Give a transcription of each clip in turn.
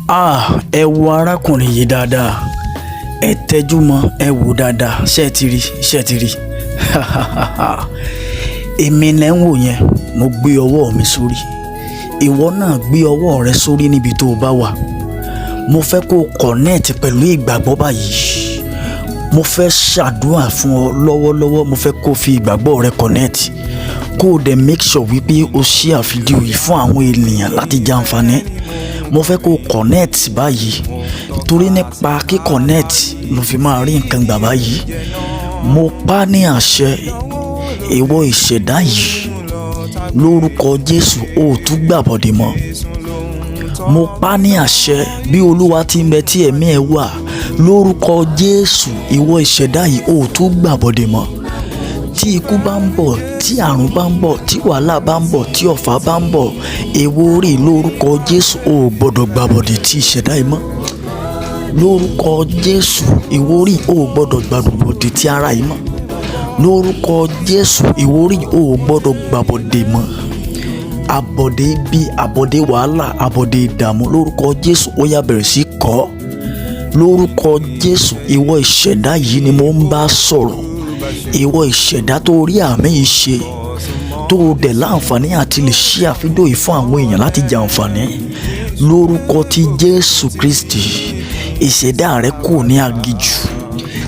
Ah, ẹ wo arákùnrin yìí dáadáa, ẹ tẹjú mọ́, ẹ wò dáadáa. Ṣé ẹ ti rí? Ṣé ẹ ti rí? Èmi lẹ́ ń wò yẹn. Mo gbé ọwọ́ mi sórí. Ìwọ náà gbé ọwọ́ rẹ sórí níbi tó o bá wà. Mo fẹ́ kó o connect pẹ̀lú ìgbàgbọ́ báyìí. Mo fẹ́ ṣàdúrà fún ọ lọ́wọ́lọ́wọ́. Mo fẹ́ kó o fi ìgbàgbọ́ rẹ connect, kó o dẹ̀ make sure wípé o share fídíò yìí fún àwọn ènìyàn láti jẹ àǹfààní. Mo fẹ́ kó o connect báyìí, torí nípa kí connect ló fi máa rí nǹkan gbà báyìí. Mo pa ní àṣẹ, ìwọ ìṣẹ̀dá yìí, lórúkọ Jésù, o ò tún gbàbọ̀dè mọ́. Mo pa ní àṣẹ, bí Olúwa ti ń bẹ tí ẹ̀mí ẹ̀ wà, lórúkọ Jésù, ìwọ ìṣẹ̀dá yìí, o ò tún gbàbọ̀dè mọ́. Tí ikú bá ń bọ̀, tí àrùn bá ń bọ̀, tí wàhálà bá ń bọ̀, tí ọ̀fà bá ń bọ̀, èwo rí, lórúkọ Jésù, o ò gbọ́dọ̀ gbàbọ̀dè tí ìṣẹ̀dá yìí mọ́. Lórúkọ Jésù, ìwọ orí, o ò gbọ́dọ̀ gbàbọ̀dè tí ara yìí mọ́. Lórúkọ Jésù, ìwọ orí, o ò gbọ́dọ̀ gbàbọ̀dè mọ́. Àbọ̀dé bí àbọ̀dé wàhálà, àbọ̀dé ìdààmú, lórúkọ Jésù, ó yá, bẹ̀rẹ̀ sí kọ́. Lórúkọ Jésù, ìwọ ìṣẹ̀dá yìí ni mo ń bá sọ̀rọ̀. Ìwọ ìṣẹ̀dá tó rí àmì yìí ṣe, tó o dẹ̀ láǹfààní àti lè share fídíò yìí fún àwọn èèyàn láti jẹ àǹfààní, lórúkọ ti Jésù Kristi, ìṣẹ̀dá rẹ kù ní aginjù.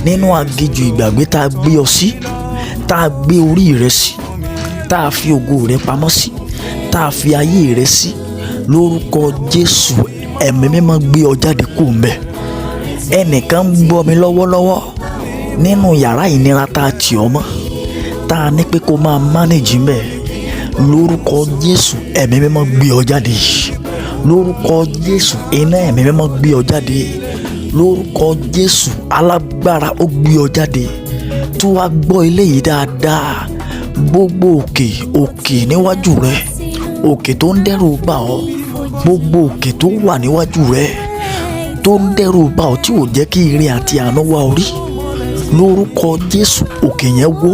Nínú aginjù ìgbàgbé tá a gbé ọ sí, tá a gbé orí rẹ sí, tá a fi ògo rẹ pamọ́ sí, tá a fi ayé rẹ sí, lórúkọ Jésù, Ẹ̀mí Mímọ́ gbé ọ jáde kù ńbẹ̀. Ẹnìkan ń gbọ́ mi lọ́wọ́lọ́wọ́ nínú yàrá ìnira tá a tì ọ́ mọ́, tá a ní pé kó máa manage ńbẹ̀. Lórúkọ Jésù, Ẹ̀mí Mímọ́ gbé ọ jáde. Lórúkọ Jésù, iná Ẹ̀mí Mímọ́ gbé ọ jáde. Lórúkọ Jésù, alágbára ó gbé ọ jáde. Tó wá gbọ́ eléyìí dáadáa, gbogbo òkè òkè níwájú rẹ, òkè tó ń dẹ́rù bà ọ́, gbogbo òkè tó wà níwájú rẹ tó ń dẹ́rù bà ọ́, tí ò jẹ́ kí ire àti àánú wá orí, lórúkọ Jésù, òkè yẹn wó.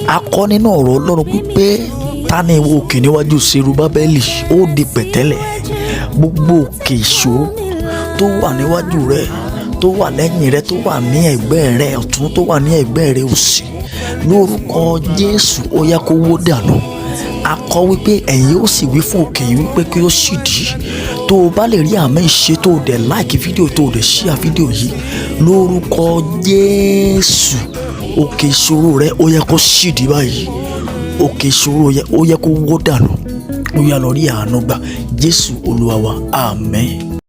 A kọ nínú ọ̀rọ̀ Ọlọ́run pípé, ta ni ìwọ òkè níwájú Serubábẹ́lì? Ó di pẹ̀tẹ́lẹ̀. Gbogbo òkè ìṣòro tó wà níwájú rẹ, tó wà lẹ́yìn rẹ, tó wà ní ẹ̀gbẹ́ rẹ ọ̀tún, tó wà ní ẹ̀gbẹ́ rẹ òsì, lórúkọ Jésù, ó yá, kó wó dànù. A kọ wípé ẹ̀yin ó sì wí fún òkè yìí wípé kí ó sì dí. Tó o bá lè rí àmì ìṣe, tó o dẹ̀ like fídíò, tó o dẹ̀ share fídíò yìí, lórúkọ Jésù, òkè ìṣòro rẹ, ó yẹ kó sì dí báyìí. Òkè ìṣòro yẹ, ó yẹ kó wó dànù. Ó yá, lọ rí àánú gbà. Jésù Olúwa wa, àmín.